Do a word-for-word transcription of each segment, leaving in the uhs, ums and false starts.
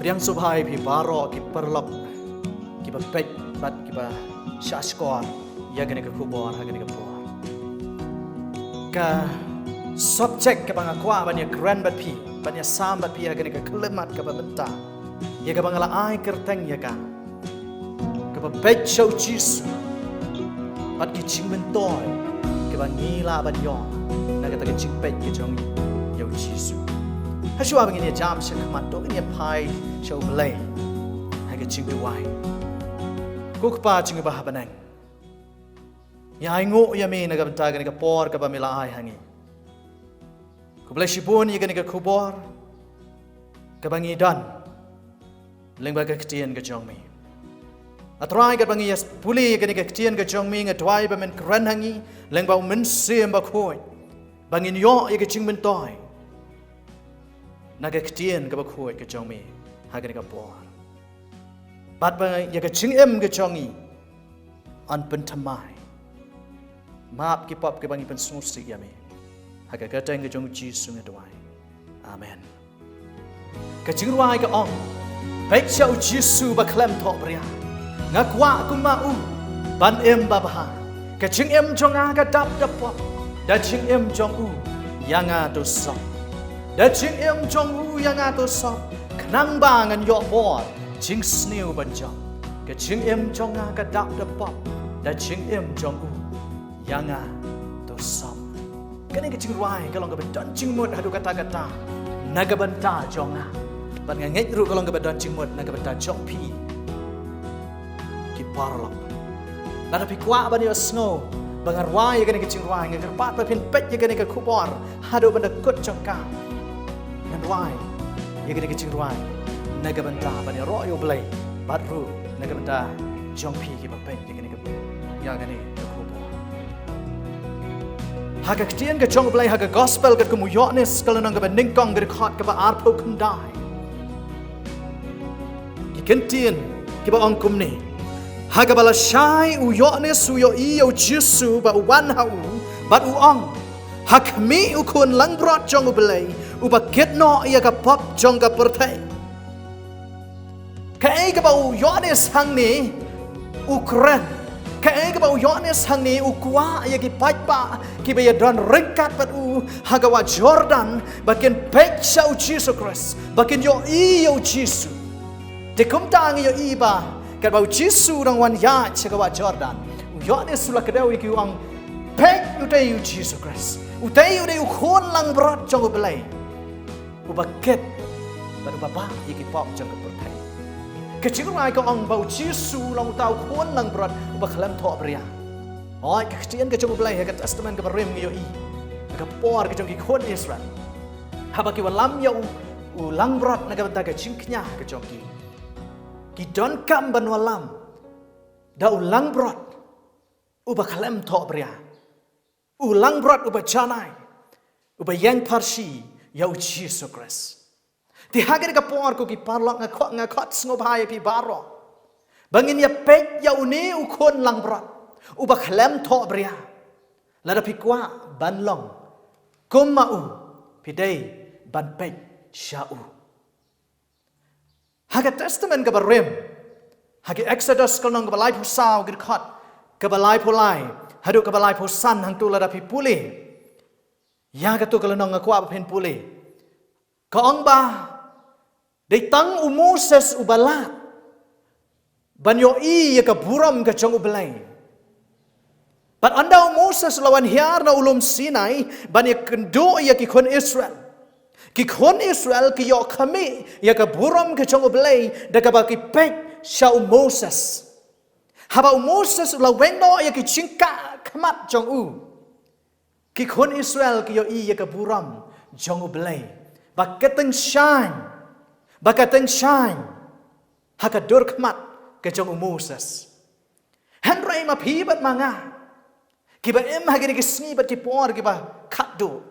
Pdiang sngewbha ïa phi baroh ki paralok kiba peit bad kiba shahshkor ïa kane ka khubor ha kane ka por. Ka subject kaba nga kwah ban ïakren bad phi, ban ïasam bad phi ha kane ka khyllipmat kaba mynta, ïa kaba nga la ai kyrteng ïa ka, kaba peit sha u Jisu bad ki jingmyntoi kiba ngi lah ban ïoh na kata ka jingpeit ka jong ngi ïa u Jisu. Hashwa ba ngin ïa jam shakhmat, to ngin ïa phai sha U Blei ha ka jingduwai. Ko Kpa jong ngi ba ha bneng, ngi ainguh ïa me na ka bynta kane ka por kaba me la ai ha ngi. Khublei shibun ïa kane ka khubor kaba ngi don lyngba ka ktien ka jong me. A Trai, katba ngi ïa pule ïa kane ka ktien ka jong me, nga duwai ba men kren ha ngi lyngba U Mynsiem Bakhuid, ba ngin ïoh ïa ka jingmyntoi na ka ktien kaba khuid ka jong me ha kane ka por, bad ba ïa ka jingim ka jong ngi yn pynthymmai. Map ki pop kiba ngi pynsngewsih ïa me. Ha ka kyrteng ka jong U Jisu nga duwai. Amen. Ka jingrwai ka ong: Peit sha u Jisu ba khlem thohbria. Nga kwah kumba u ban im babha. Ka jingim jong nga ka dap da pop. Da jingim jong u ïa nga to sop. Da jingim jong u ïa nga to sop. Khnang ba ngan ïoh bor jingsniew ban jop. Ka jingim jong nga ka dap da pop. Da jingim jong u ïa nga to sop. Kane ka jingrwai ka long kaba don jingmut haduh katta katta na ka bynta jong nga. Bad nga ngeit ruh ka long kaba don jingmut na ka bynta jong phi ki paralok. Lada phi kwah ban ïohsngew ba nga rwai ïa kane ka jingrwai, nga kyrpad ba phin peit ïa kane ka khubor haduh ban da kut jong ka. Ngan rwai ïa kane ka jingrwai na ka bynta ban ïaroh ïa U Blei bad ruh na ka bynta jong phi kiba peit ïa kane ka, ïa kane ka khubor. Ha ka ktien ka jong U Blei, ha ka gospel katkum u Ïoannis, ka lynnong kaba nyngkong, ka dkhot kaba arphew khyndai, ki kyntien kiba ong kumne: Ha kaba lashai u Ïoannis u ïohi ïa u Jisu ba u wan ha u, bad u ong: Ha khmih, u Khun langbrot jong U Blei, uba kit noh ïa ka pop jong ka pyrthei. Kaei kaba u Ïoannis hangne u kren? Kaei kaba u Ïoannis hangne u kwah ïa ki paidbah kiba ïadon ryngkat bad u ha ka wah Jordan, ba kin peit sha u Jisu Khrist, ba kin ïohi ïa u Jisu? Te kumta ngi ïohi ba katba u Jisu u dang wan ïaid sha ka wah Jordan, u Ïoannis u la kdew ïa ki, u ong: Peit, utei u Jisu Khrist. Utei u dei u Khun langbrot jong U Blei, uba kit bad uba bah ïa ki pop jong ka pyrthei. Ka jingrwai ka ong ba u Jisu u long uta u Khun langbrot uba khlem thohbria. Hooid, ka ktien ka jong U Blei ha ka Testament kaba rim ngi ïohi, ha ka por ka jong ki khun Israel, haba ki wallam ïa u, u langbrot na ka bynta ka jingkñia ka jong ki, ki donkam ban wallam da u langbrot uba khlem thohbria, u langbrot uba janai, uba ïeng pharshi ïa u Jisu Khrist. Te ha kane ka por, ko ki paralok, nga khot, nga khot sngewbha ïa phi baroh ba ngin ïa peit ïa une u Khun langbrot uba khlem thohbria. Lada phi kwah ban long kumba u, phi dei ban peit sha u. Ha ka Testament kaba rim, ha ki Exodus ka lynnong kaba laiphew saw, ki dkhot kaba laiphew lai haduh kaba laiphew san, hangto lada phi pule ïa kato ka lynnong, nga kwah ba phin pule, ka ong ba dei tang u Moses uba lad ban ïohi ïa ka burom ka jong U Blei. Bad ynda u Moses u la wan hiar na u lum Sinai ban ïakynduh ïa ki khun Israel, ki khun Israel ki ïoh khmih ïa ka burom ka jong U Blei da kaba ki peit sha u Moses. Haba u Moses u la weng noh ïa ki jingkah khmat jong u, ki khun Israel ki ïohi ïa ka burom jong U Blei ba ka tyngshaiñ, ba ka tyngshaiñ ha ka dur khmat ka jong u Moses. Hynrei ma phi bad ma nga, kiba im ha kine ki sngi bad ki por kiba khatduh,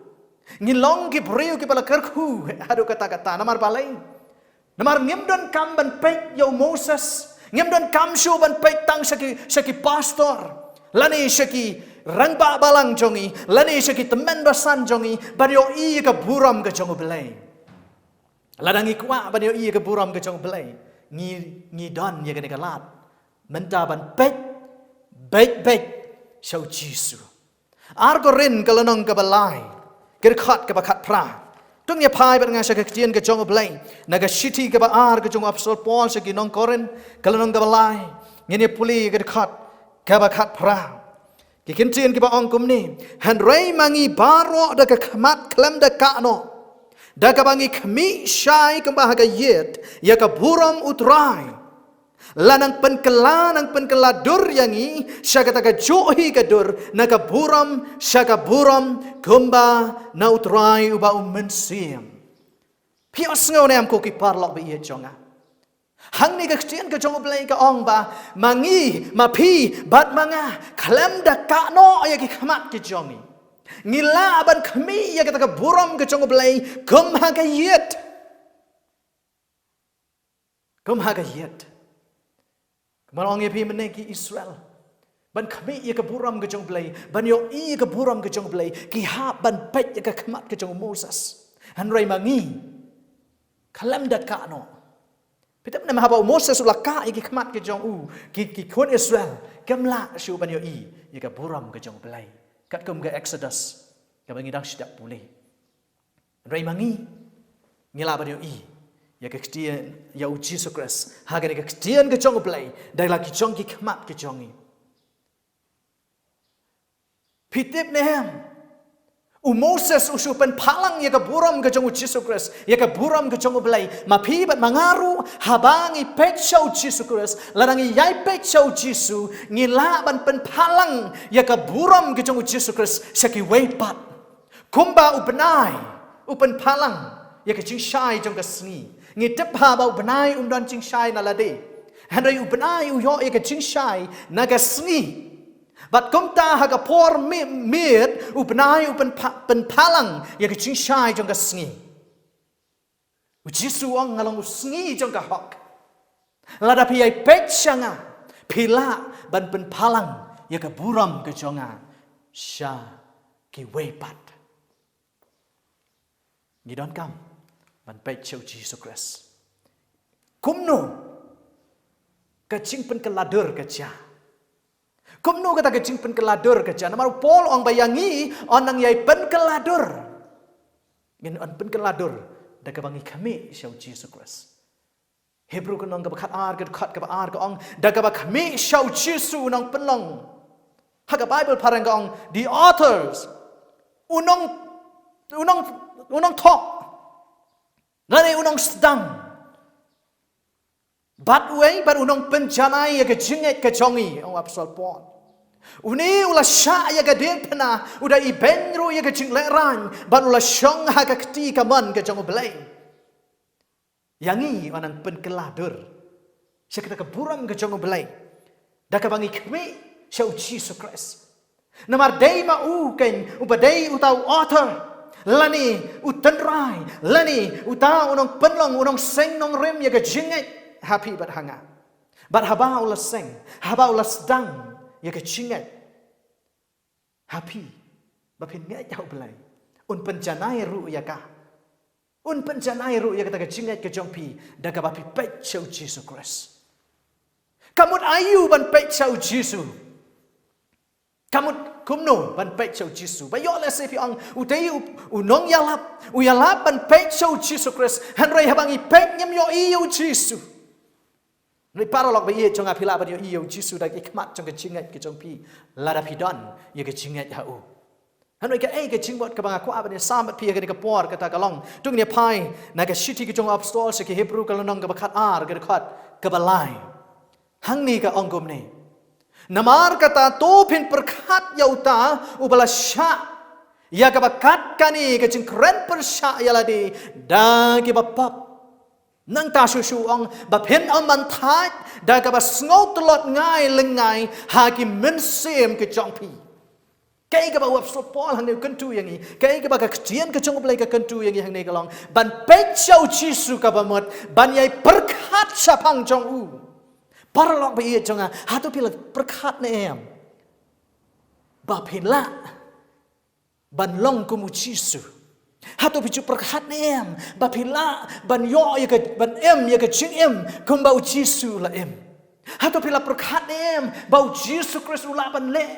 ngi long ki briew kiba la kyrkhu haduh katta katta. Namar balei? Namar ngim donkam ban peit ïa u Moses, ngim donkam shuh ban peit tang sha ki, sha ki pastor, lane sha ki rangbah balang jong ngi, lane sha ki tymmen basan jong ngi, ban ïohi ïa ka burom ka jong U Blei. Lada ngi kwah ban ïohi ïa ka burom ka jong U Blei, ngi, ngi don ïa kane ka lad mynta ban peit beit beit sha U Jisu. Ar Korinth ka lynnong kaba lai, ka dkhot kaba khatphra. To ngin ïa phai bad nga sha ka ktien ka jong U Blei na ka shithi kaba ar ka jong u Apostol Paul sha ki nong Korinth, ka lynnong kaba lai. Ngin ïa pule ka dkhot kaba khatphra. Ki kyntien kiba ong kumne: Hynrei ma ngi baroh da ka khmat khlem da kah noh, da kaba ngi khmih shai kumba ha ka ïit ïa ka burom U Trai, la nang pynkylla, nang pynkylla dur ïa ngi sha kata kajuh hi ka dur, na ka burom sha ka burom, kumba na U Trai uba U Mynsiem. Phi ïohsngew ne em ko ki paralok ba ïeit jong nga? Hangne ka ktien ka jong U Blei ka ong ba ma ngi, ma phi bad ma nga, khlem da kah noh ïa ki khmat ki jong ngi, ngi lah ban khmih ïa kata ka burom ka jong U Blei kum ha ka ïit. Kum ha ka ïit. Kumba la ong ïa phi mynne, ki Israel, ban khmih ïa ka burom ka jong U Blei, ban ïohi ïa ka burom ka jong U Blei, ki hap ban peit ïa ka khmat ka jong u Moses. Hynrei ma ngi, khlem da kah noh. Phi tip ne em, haba u Moses u la kah ïa ki khmat ki jong u, ki, ki khun Israel kim lah shuh ban ïohi ïa ka burom ka jong U Blei, katkum ka Exodus kaba ngi dang shu dep pule. Hynrei ma ngi, ngi lah ban ïohi ïa ka ktien, ïa U Jisu Khrist ha kane ka ktien ka jong U Blei da la ki jong ki khmat ki jong ngi. Phi tip ne em, u Moses u shu pynpaw lang ïa ka burom ka jong U Jisu Khrist, ïa ka burom ka jong U Blei. Ma phi bad ma nga ruh, haba ngi peit sha U Jisu Khrist, lada ngi ïai peit sha U Jisu, ngi lah ban pynpaw lang ïa ka burom ka jong U Jisu Khrist sha kiwei pat. Kumba u bnai u pynpaw lang ïa ka jingshai jong ka sngi. Ngi tip ba u bnai um don jingshai na lade, hynrei u bnai u ïoh ïa ka jingshai na ka sngi. Bad kumta ha ka por mi-, miet, u bnai u pynpa-, pynpaw lang ïa ka jingshai jong ka sngi. U Jisu u ong, nga long u sngi jong ka hok. Lada phi ïai peit sha nga, phi lah ban pynpaw lang ïa ka burom ka jong nga sha kiwei pat. Ngi donkam ban peit sha U Jisu Khrist. Kumno ka jingpynkylla dur ka jia? Kumno kata ka jingpynkylla dur ka jia? Namar u Paul u ong ba ïa ngi yn nang ïai pynkylla dur. Ngin yn pynkylla dur da kaba ngi khmih sha U Jisu Khrist. Hebru ka lynnong kaba khatar, ka dkhot kaba ar ka ong, da kaba khmih sha U Jisu u nongpynlong. Ha ka Baibl phareng ka ong, the authors. U nong, u nong, u nongthoh. Lane u nongsdang. Bad uei, bad u nongpynjanai ïa ka jingngeit ka jong ngi, ong u Apostol Paul. Une u la shah ïa ka diengphna, u da ibeiñ ruh ïa ka jinglehrain, bad u la shong ha ka kti kamon ka jong U Blei. Ïa ngi yn nang pynkylla dur sha kata ka burom ka jong U Blei da kaba ngi khmih sha U Jisu Khrist. Namar dei ma u keiñ uba dei uta u author, lane u tynrai, lane uta u nongpynlong, u nongseng nongrim ïa ka jingngeit ha phi bad ha nga. Bad haba u la seng, haba u la sdang ïa ka jingngeit ha phi, ba phin ngeit ha U Blei, un pynjanai ruh ïa ka. Un pynjanai ruh ïa kata ka jingngeit ka jong phi da kaba phi peit sha U Jisu Khrist. Ka mut aïu ban peit sha U Jisu? Ka mut kumno ban peit sha U Jisu? Ba ïoh lehse phi ong, u dei u, u nongïalap, u ïalap ban peit sha U Jisu Khrist. Hynrei haba ngi peit ngim ïohi ïa U Jisu. Hynrei paralok ba ïeit jong nga, phi lah ban ïohi ïa U Jisu da ki khmat jong ka jingngeit ka jong phi, lada phi don ïa ka jingngeit ha u. Hynrei kaei ka jingmut kaba nga kwah ban ïasam bad phi ha kane ka por, kata ka long, to ngin ïa phai na ka shithi ka jong u Apostol sha ki Hebru, ka lynnong kaba khatar, ka dkhot kaba lai. Hangne ka ong kumne: Namar kata to phin pyrkhat ïa uta uba la shah ïa kaba kat kane ka jingkren pyrshah ïa lade da kiba pop. Nangta shuh shuh u ong ba phin ym ban thait da kaba sngewtlot ngai lyngngai ha ki mynsiem ki jong phi. Kaei kaba u Apostol Paul hangne u kyntu ïa ngi, kaei kaba ka ktien ka jong U Blei ka kyntu ïa ngi hangne ka long, ban peit sha U Jisu kaba mut ban ïai pyrkhat shaphang jong u. Paralok ba ïeit jong nga, hato phi la pyrkhat ne em ba phin lah ban long kum U Jisu? Hato phi ju pyrkhat ne em ba phi lah ban ïoh ïa ka, ban im ïa ka jingim kumba u Jisu u la im? Hato phi la pyrkhat ne em ba u Jisu Khrist u lah ban leh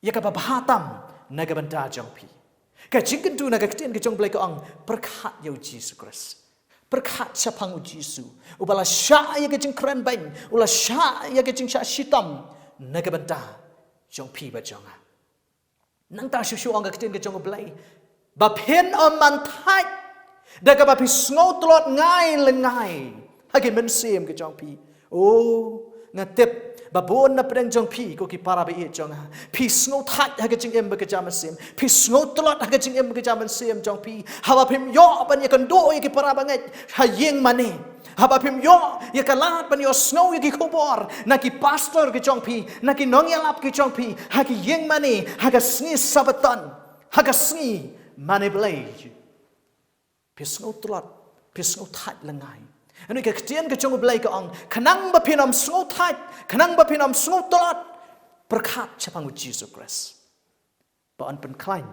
ïa kaba bha tam na ka bynta jong phi? Ka jingkyntu na ka ktien ka jong u Blei ka ong, pyrkhat ïa u Jisu Khrist. Pyrkhat shaphang u Jisu, uba la shah ïa ka jingkren beiñ, u la shah ïa ka jingshah shitom na ka bynta jong phi bad jong nga. Nangta shuh shuh ong ka ktien ka jong u Blei ba phin ym man thait da kaba phi sngew tlot ngai lyngngai ha ki mynsiem ka jong phi. O, nga tip ba bun na pdeng jong phi, ko ki para ba ïeit jong nga, phi sngew thait ha ka jingim ba ka jam mynsiem, phi sngew tlot ha ka jingim ba ka jam mynsiem jong phi, haba phim ïoh ban ïakynduh ïa ki para bangeit ha ïing mane, haba phim ïoh ïa ka lad ban ïohsngew ïa ki khubor na ki pastor ki jong phi, na ki nongïalap ki jong phi ha ki ïing mane ha ka sngi Sabbaton, ha ka sngi mane Blei. Phi sngew tlot, phi sngew thait lyngngai. Hynrei ka ktien ka jong u Blei ka ong, khnang ba phin ym sngew thait, khnang ba phin ym sngew tlot, pyrkhat shaphang u Jisu Khrist ba un pynkhlaiñ,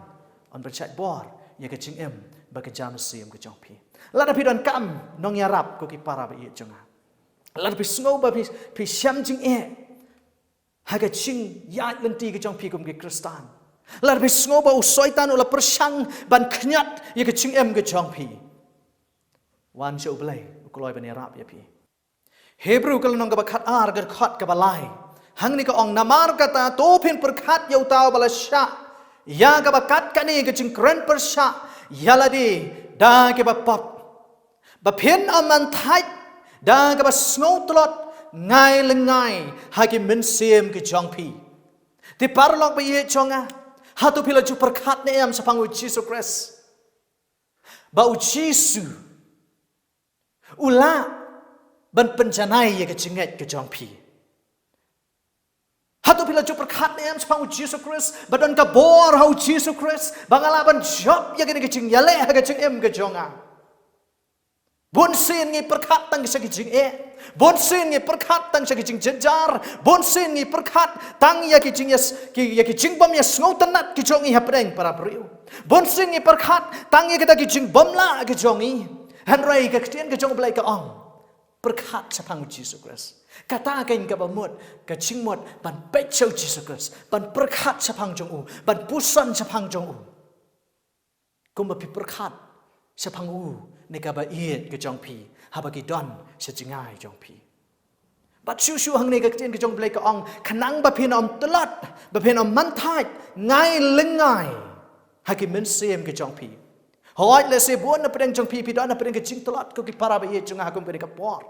un pynshait bor ïa ka jingim ba ka jam mynsiem ka jong phi. Lada phi donkam nongïarap, ko ki para ba ïeit jong nga, lada phi sngew ba phi, phi shem jingeh ha ka jingïaid lynti ka jong phi kum ki Khristan, lada phi sngew ba u Soitan u la pyrshang ban khñiot ïa ka jingim ka jong phi, wan sha u Blei, u kloi ban ïarap ïa phi. Hebru ka lynnong kaba khatar, ka dkhot kaba lai, hangne ka ong, namar kata to phin pyrkhat ïa uta uba la shah ïa kaba kat kane ka jingkren pyrshah ïa lade da kaba pop, ba phin ym man thait da kaba sngew tlot ngai lyngngai ha ki mynsiem ki jong phi. Te paralok ba ïeit jong nga, hato phi la ju pyrkhat ne em shaphang u Jisu Khrist ba u Jisu u lah ban pynjanai ïa ka jingngeit ka jong phi? Hato phi la ju pyrkhat ne em shaphang u Jisu Khrist, ba don ka bor ha u Jisu Khrist ba nga lah ban jop ïa kane ka jingïaleh ha ka jingim ka jong nga? Bun sien ngi pyrkhat tang sha ki jingeh, bun sien ngi pyrkhat tang sha ki jingjynjar, bun sien ngi pyrkhat tang ïa ki jingïas-, ki, ïa ki jingbym ïasngewtynnat ki jong ngi hapdeng para briew. Bun sien ngi pyrkhat tang ïa kita ki jingbymlah ki jong ngi. Hynrei ka ktien ka jong u Blei ka ong, pyrkhat shaphang u Jisu Khrist. Kata keiñ kaba mut, ka jingmut ban peit sha u Jisu Khrist, ban pyrkhat shaphang jong u, ban puson shaphang jong u. Kumba phi pyrkhat shaphang u na kaba ïeit ka jong phi haba ki don sha jngai jong phi. Bad shuh shuh hangne ka ktien ka jong u Blei ka ong, khnang ba phin ym tlot, ba phin ym man thait ngai lyngngai ha ki mynsiem ki jong phi. Hooid, lehse bun na pdeng jong phi, phi don na pdeng ka jingtlot, ko ki para ba ïeit jong nga, ha kum kane ka por.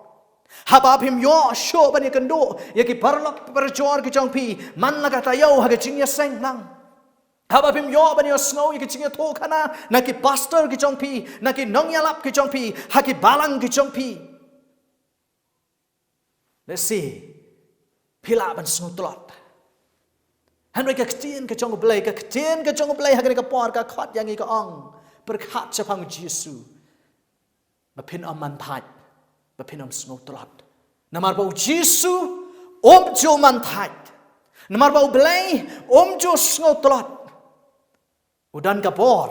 Haba phim ïoh shuh ban ïakynduh ïa ki paralok parajor ki jong phi man la ka taïew ha ka jingïaseng lang. Haba phim ïoh ban ïohsngew ïa ka jingïathuhkhana na ki pastor ki jong phi, na ki nongïalap ki jong phi ha ki balang ki jong phi, lehse phi lah ban sngew tlot. Hynrei ka ktien ka jong u Blei, ka ktien ka jong u Blei ha kane ka por ka khot ïa ngi, ka ong, pyrkhat shaphang u Jisu, ba phin ym man thait, ba phin ym sngew tlot. Namar ba u Jisu um ju man thait. Namar ba u Blei um ju sngew tlot. U don ka bor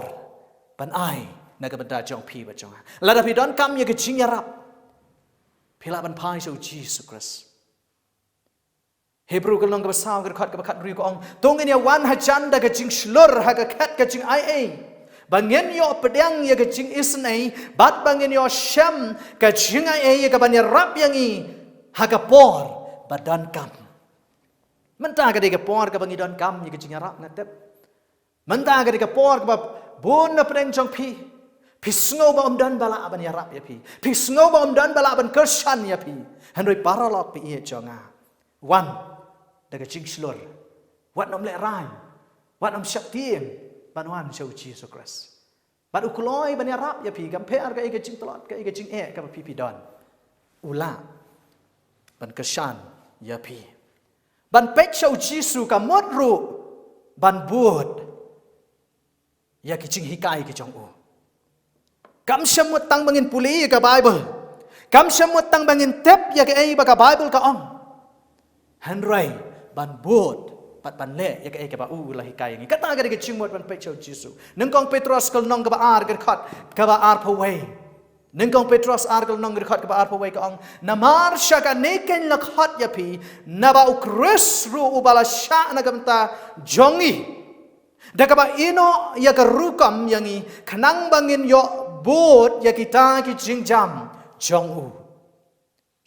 ban ai na ka bynta jong phi bad jong nga. Lada phi donkam ïa ka jingïarap, phi lah ban phai sha u Jisu Khrist. Hebru ka lynnong kaba saw, ka dkhot kaba khathynriew ka ong, to ngin ïa wan hajan da ka jingshlur ha ka khet ka jingaiei, ba ngin ïoh pdiang ïa ka jingisynei, bad ba ngin ïoh shem ka jingaiei ïa kaban ïarap ïa ngi ha ka por ba donkam. Mynta ka dei ka por kaba ngi donkam ïa ka jingïarap, nga tip. Mynta ka dei ka por kaba bun na pdeng jong phi, phi sngew ba ym don ba lah ban ïarap ïa phi, phi sngew ba ym don ba lah ban kyrshan ïa phi. Hynrei paralok ba ïeit jong nga, wan da ka jingshlur. Wat nym lehrain, wat nym sheptieng, ban wan sha u Jisu Khrist. Bad u kloi ban ïarap ïa phi, kam pher kaei ka jingtlot, kaei ka jingeh kaba phi phi don, u lah ban kyrshan ïa phi. Ban peit sha u Jisu ka mut ruh ban bud ïa ki jinghikai ki jong u. Kam shym mut tang ba ngin pule ïa ka Baibl, kam shym mut tang ba ngin tip ïa kaei ba ka Baibl ka ong. Hynrei ban bud Bad ban leh ïa kaei kaba u la hikai ïa ngi. Kata ka dei ka jingmut ban peit sha u Jisu. Nyngkong Petros ka lynnong kaba ar ka dkhot kaba arphew wei. Nyngkong Petros ar ka lynnong ka dkhot kaba arphew wei ka ong. Namar sha kane keiñ la khot ïa phi, naba u Khrist ruh uba la shah na ka bynta jong ngi, da kaba ïehnoh ïa ka rukom ïa ngi, khnang ba ngin ïoh bud ïa kita ki jingjam jong u.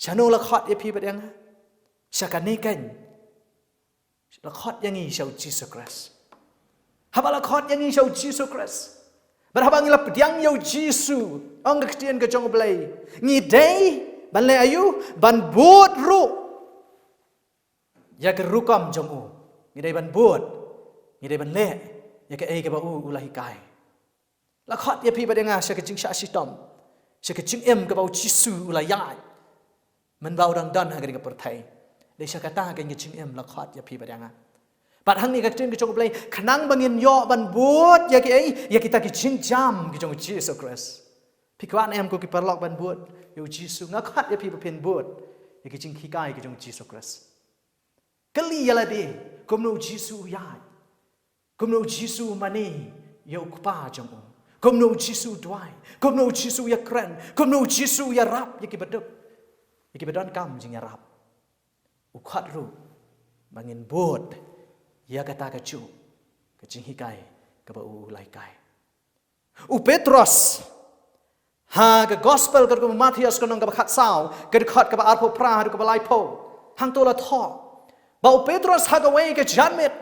Shano la khot ïa phi bad ïa nga? Sha kane keiñ la khot ïa ngi sha u Jisu Khrist. Haba la khot ïa ngi sha u Jisu Khrist, bad haba ngi la pdiang ïa u Jisu, ong ka ktien ka jong U Blei, ngi dei ban leh aïu? Ban bud ruh ïa ka rukom jong u. Ngi dei ban bud, ngi dei ban leh ïa kaei kaba u u la hikai. La khot ïa phi bad ïa nga sha ka jingshah shitom, sha ka jingim kaba u Jisu u la ïaid mynba u dang don ha kane ka pyrthei. Dei sha kata ka jingim la khot ïa phi bad ïa nga. Bad hangne ka ktien ka jong U Blei, khnang ba ngin ïoh ban bud ïa kiei, ïa kita ki jingjam ki jong u Jisu Khrist. Phi kwah ne em ko ki paralok ban bud ïa u Jisu? Nga khot ïa phi ba phin bud ïa ki jinghikai ki jong u Jisu Khrist. Kylli ïa lade, kumno u Jisu u ïaid? Kumno u Jisu u mane ïa u Kpa jong u? Kumno u Jisu u duwai? Kumno u Jisu u ïakren? Kumno u Jisu u ïarap ïa kiba duk, ïa kiba donkam jingïarap? U khot ruh ba ngin bud ïa kata kajuh ka jinghikai kaba u la hikai. U Petros, ha ka Gospel katkum u Mathaios ka lynnong kaba khatsaw, ka dkhot kaba arphew phra haduh kaba laiphew, hangto la thoh ba u Petros ha kawei ka janmiet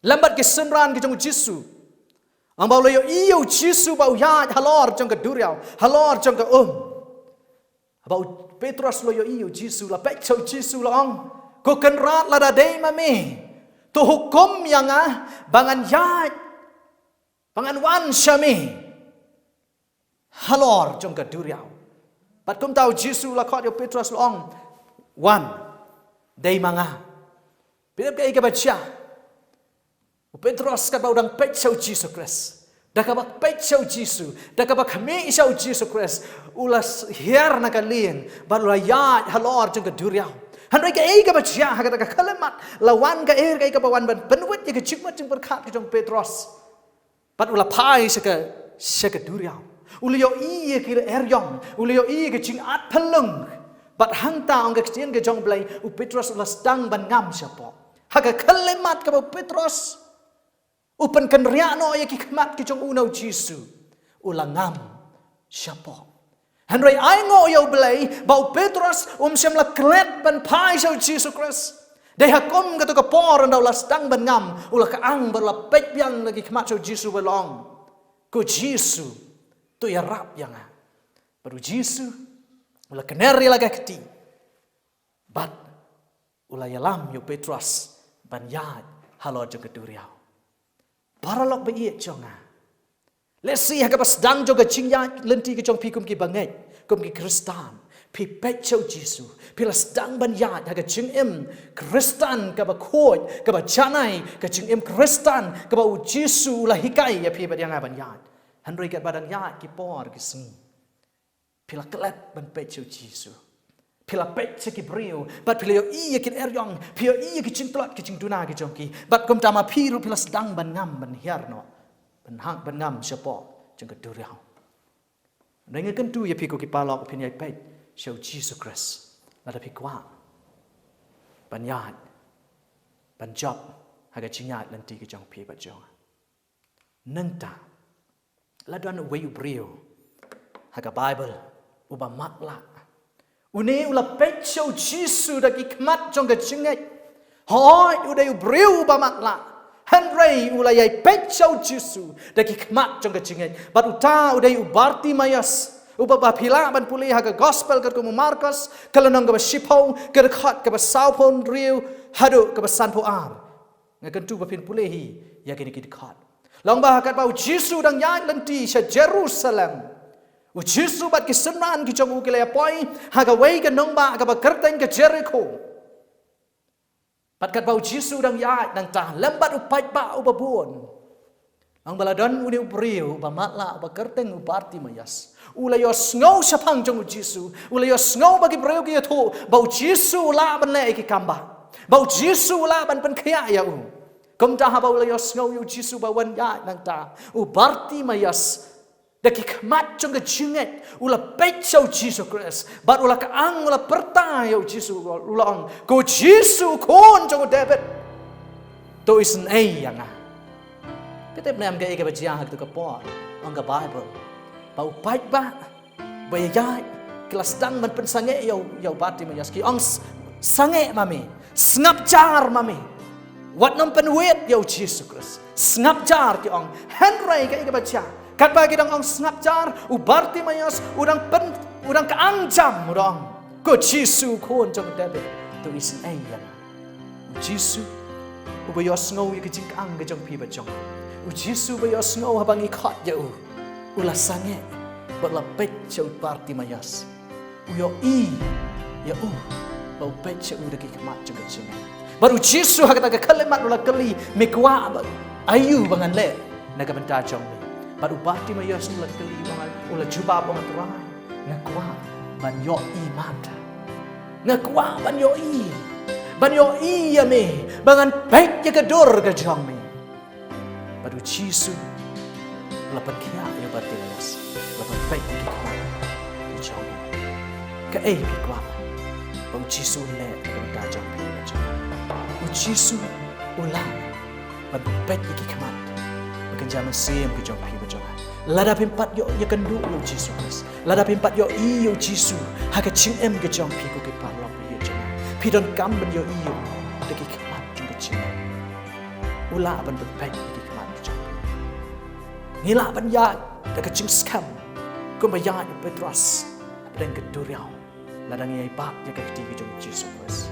lem bad ki synran ki jong u Jisu, ong ba u la ïohi ïa u Jisu ba u ïaid halor jong ka duriaw, halor jong ka um. Ba u Petros u la ïohi ïa u Jisu, la peit sha u Jisu, la ong, "Ko Kynrad, lada dei ma me, to hukum ïa nga ba ngan ïaid, ba ngan wan sha me halor jong ka duriaw." Bad kumta u Jisu la khot ïa u Petros, la ong, "Wan, dei ma nga." Phi ïohi kaei kaba jia? U Petros katba u dang peit sha u Jisu Khrist, da kaba peit sha u Jisu, da kaba khmih sha u Jisu Khrist, u la s-, hiar na ka lieng bad u la ïaid halor jong ka duriaw. Hynrei kaei kaba jia ha kata ka khyllipmat? La wan kaei, kaei kaba wan ban pynwit ïa ka jingmut jingpyrkhat ka jong u Petros. Bad u la phai sha ka, sha ka duriaw. U la ïohi ïa ki eriong, u la ïohi ïa ka jingat phyllung. Bad hangta, ong ka ktien ka jong U Blei, u Petros u la sdang ban ngam shapoh. Ha ka khyllipmat kaba u Petros u pynkynriah noh ïa ki khmat ki jong u na u Jisu, u la ngam shapoh. Hynrei ai nguh ïa U Blei ba u Petros um shym la klet ban phai sha u Jisu Khrist. Dei ha kum kato ka por ynda u la sdang ban ngam, u la kyang bad u la peit biang na ki khmat sha u Jisu bad u la ong, "Ko Jisu, to ïarap ïa nga." Bad u Jisu u la kner ïa la ka kti bad u la ïalam ïa u Petros ban ïaid halor jong ka duriaw. Paralok ba ïeit jong nga, lehse ha kaba sdang jong ka jingïaid lynti ka jong phi kum ki bangeit, kum ki Khristan, phi peit sha u Jisu, phi la sdang ban ïaid ha ka jingim Khristan kaba khuid, kaba janai, ka jingim Khristan kaba u Jisu u la hikai ïa phi bad ïa nga ban ïaid. Hynrei katba dang ïaid ki por ki sngi, phi la klet ban peit sha u Jisu. Phi la peit sha ki briew, bad phi la ïohi ïa ki eriong, phi ïohi ïa ki jingtlot ki jingduna ki jong ki. Bad kumta ma phi ruh phi la sdang ban ngam, ban hiar noh, ban hang, ban ngam shapoh jong ka duriaw. Nga kyntu ïa phi ko ki paralok, phin ïai peit sha u Jisu Khrist lada phi kwah ban ïaid, ban jop ha ka jingïaid lynti ka jong phi bad jong nga. Nangta la don uwei u briew ha ka Baibl uba matlah. Une u la peit sha u Jisu da ki khmat jong ka jingngeit. Hooid, u dei u briew uba matlah, hynrei u la ïai peit sha u Jisu da ki khmat jong ka jingngeit. Bad uta u dei u Bartimaios, uba ba phi lah ban pule ha ka Gospel katkum u Markos, ka lynnong kaba shiphew, ka dkhot kaba sawphew hynriew haduh kaba sanphew ar. Nga kyntu ba phin pule hi ïa kine ki dkhot. La ong ba katba u Jisu u dang ïaid lynti sha Jerusalem, u Jisu bad ki synran ki jong u ki la ïa poi ha kawei ka nongbah kaba kyrteng ka Jerikho. Bad katba u Jisu u dang ïaid nangta lem bad u paidbah uba bun, la ong ba la don une u briew uba matlah uba kyrteng u Bartimaios. U la ïohsngew shaphang jong u Jisu, u la ïohsngew ba ki briew ki ïathuh ba u Jisu u lah ban leh ïa ki kambah. Ba u Jisu u lah ban pynkhiah ïa u. Kumta haba u la ïohsngew ïa u Jisu ba wan ïaid nangta, u Bartimaeus, da ki khmat jong ka jingngeit, u la peit sha u Jisu Khrist. Bad u la kyang, u la pyrta ïa u Jisu, u la ong, "Ko Jisu, khun jong u David, to isynei ïa nga." Phi tip ne em kaei kaba jia ha katto ka por? Ong ka Baibl ba u paidbah ba ïaid ki la sdang ban pynsangeh ïa u, ïa u Bartimaeus, ki ong, "Sangeh ma me, sngap jar ma me. Wat nym pynwit ïa u Jisu Khrist. Sngap jar," ki ong. Hynrei kaei kaba jia? Katba ki dang ong sngap jar, u Bartimaeus u dang pyn, u dang kyang jam, u dang ong, "Ko Jisu, khun jong u David, to isynei ïa nga." U Jisu uba ïohsngew ïa ka jingkyang ka jong phi bad jong nga. U Jisu uba ïohsngew haba ngi khot ïa u, u la sangeh bad u la peit sha u Bartimaeus. U ïohi ïa u, bad u peit sha u da ki khmat jong ka jingngeit. Bad u Jisu ha kata ka khyllipmat u la kylli, "Me kwah ba, aïu ba ngan leh na ka bynta jong me?" Bad u Bartimaeus u la kylli, u la jubab, u ong, "Trai, nga kwah ban ïohi manta. Nga kwah ban ïohi, ban ïohi ïa me, ba ngan peit ïa ka dur ka jong me." Bad u Jisu u la pynkhiah ïa u Bartimaeus, u la pynpeit ïa ki khmat ki jong u. Kaei phi kwah ba u Jisu un leh na ka bynta jong phi bad jong nga? U Jisu u lah ban pynpeit ïa ki khmat bad kynja mynsiem ki jong phi bad jong nga. Lada phim pat ïoh ïakynduh ïa u Jisu Khrist, lada phim pat ïohi ïa u Jisu ha ka jingim ka jong phi, ko ki paralok, ïa jong nga, phi donkam ban ïohi ïa u da ki khmat jong ka jingim. U lah ban pynpeit ïa ki khmat ki jong phi. Ngi lah ban ïaid da ka jingskhem kumba ïaid u Petros hapdeng ka duriaw lada ngi ïaibad ïa ka kti ka jong u Jisu Khrist.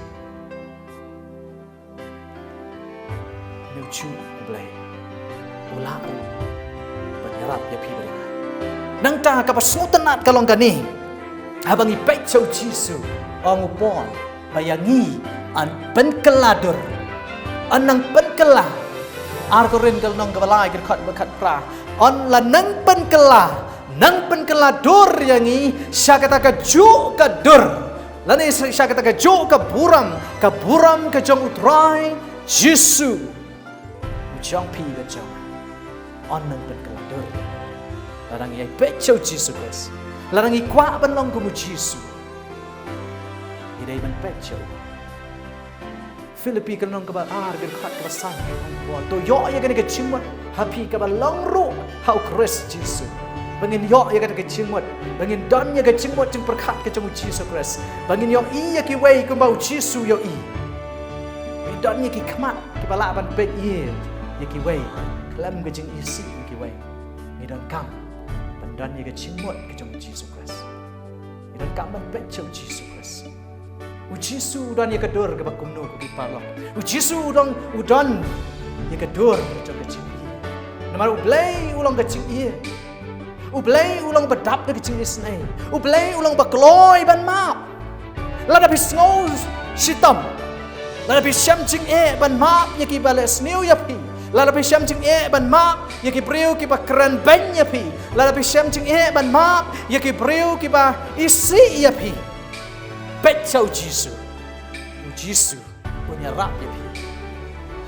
Ngi ju, U Blei u lah ruh ban ïarap ïa phi bad ïa nga. Nangta kaba sngewtynnat ka long kane, haba ngi peit sha u Jisu, ong u Paul ba ïa ngi yn pynkylla dur, yn nang pynkylla. Ar Korinth ka lynnong kaba lai, ka dkhot ba khatphra, yn la nang pynkylla, nang pynkylla dur ïa ngi sha kata kajuh ka dur, lane sha kata kajuh ka burom, ka burom ka jong u Trai Jisu. U jong phi bad jong nga, yn nang pynkylla dur. Lada ngi ïai peit sha u Jisu Khrist, lada ngi kwah ban long kum u Jisu, ngi dei ban peit sha u. Philippi ka lynnong kaba ar, ka dkhot kaba san, ong u Paul, to ïoh ïa kane ka jingmut ha phi kaba long ruh ha u Khrist Jisu. Ba ngin ïoh ïa kata ka jingmut, ba ngin don ïa ka jingmut jingpyrkhat ka jong u Jisu Khrist, ba ngin ïohi ïa kiwei kumba u Jisu u ïohi. Ba ngin don ïa ki khmat kiba lah ban peit ïa, ïa kiwei, khlem ka jingisih ïa kiwei. Ngi donkam ban don ïa ka jingmut ka jong u Jisu Khrist. Ngi donkam ban peit sha u Jisu Khrist. U Jisu u don ïa ka dur kaba kumno, ko ki paralok? U Jisu u don, u don ïa ka dur jong ka jingïeit. Namar U Blei u long ka jingïeit. U Blei u long ba dap da ka jingisynei. U Blei u long ba kloi ban map. Lada phi sngew shitom, lada phi shem jingeh ban map ïa kiba leh sniew ïa phi, lada phi shem jingeh ban map ïa ki briew kiba kren beiñ ïa phi, lada phi shem jingeh ban map ïa ki briew kiba isih ïa phi, peit sha u Jisu. U Jisu un ïarap ïa phi.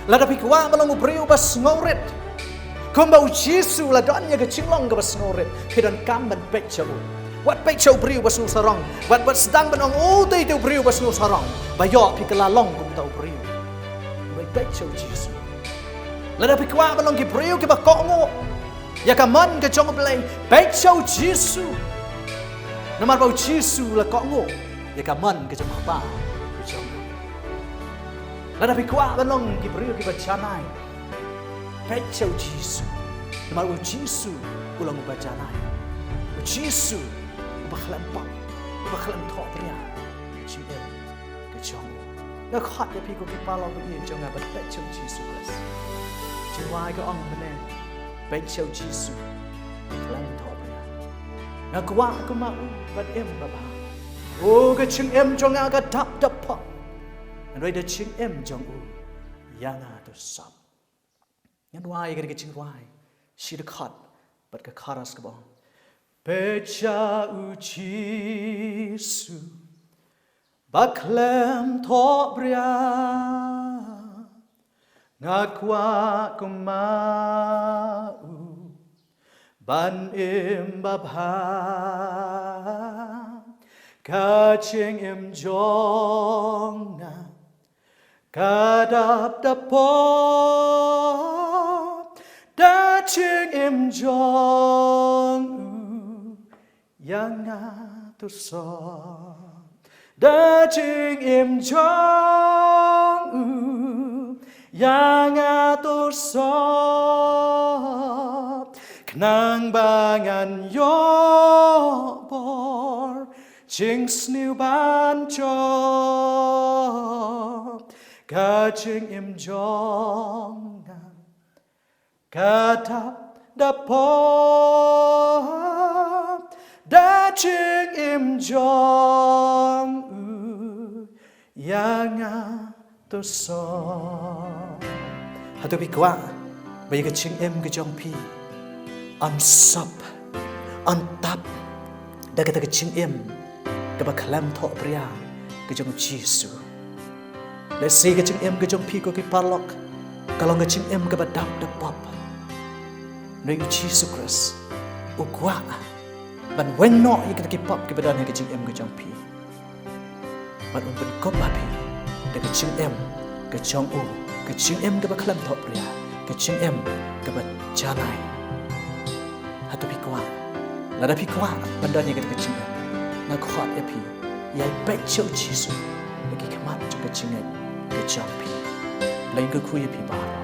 Lada phi kwah ban long u briew ba sngewrit kumba u Jisu, la don ïa ka jinglong kaba sngewrit, phi donkam ban peit sha u. Wat peit sha u briew ba sngewsarong, wat, wat sdang ban ong, "O, dei te u briew ba sngewsarong," ba ïoh phi kylla long kum uta u briew. Peit sha u Jisu. Lada phi kwah ban long ki briew kiba kohnguh ïa ka mon ka jong U Blei, peit sha u Jisu. Namar ba u Jisu u la kohnguh ïa ka mon ka jong u Kpa ka jong u. Lada phi kwah ban long ki briew kiba janai, peit sha u Jisu. Namar u Jisu u long uba janai. U Jisu uba khlem pop, uba khlem thohbria. Ka jingim ka jong u. Nga khot ïa phi, ko ki paralok, ïa jong nga, ban peit sha u Jisu Khrist. Jingwai ka ong mynne, peit sha u Jisu, khlem thohbria. Nga kwah kum ma u ban im babha. O, ka jingim jong nga ka dap dap pop, hynrei da jingim jong u ïa nga to sop. Ngan wai ïa ka jingrwai shi dkhot bad ka chorus kaba ong, peit sha u Jisu, Bakhlem thohbria, nga kwah kum ma u ban im babha. Ka jingim jong nga ka dap da pop da jingim jong u ïa nga tu sop. Da jingim jong u ïa nga tu sop. Khnang ba ngan ïoh bor jingsniew ban jop. Ka jingim jong nga ka dap da pop da jingim jong u ïa nga tu sop. Hato phi kwah ba ïa ka jingim ka jong phi yn sop, yn tap da kata ka jingim kaba khlem thohbria ka jong u Jisu? Lehse ka jingim ka jong phi ko ki paralok ka long ka jingim kaba dap da pop. Hynrei u Jisu Khrist u kwah ban weng noh ïa kita ki pop kiba don ha ka jingim ka jong phi, bad un pynkup ha phi da ka jingim ka jong u, ka jingim kaba khlem thohbria, ka jingim kaba janai. Hato phi kwah? Lada phi kwah ban don ïa kata ka jingim, nga khot ïa phi, ïai peit sha u Jisu ha ki khmat jong ka jingngeit ka jong phi. Blei un kyrkhu ïa phi baroh.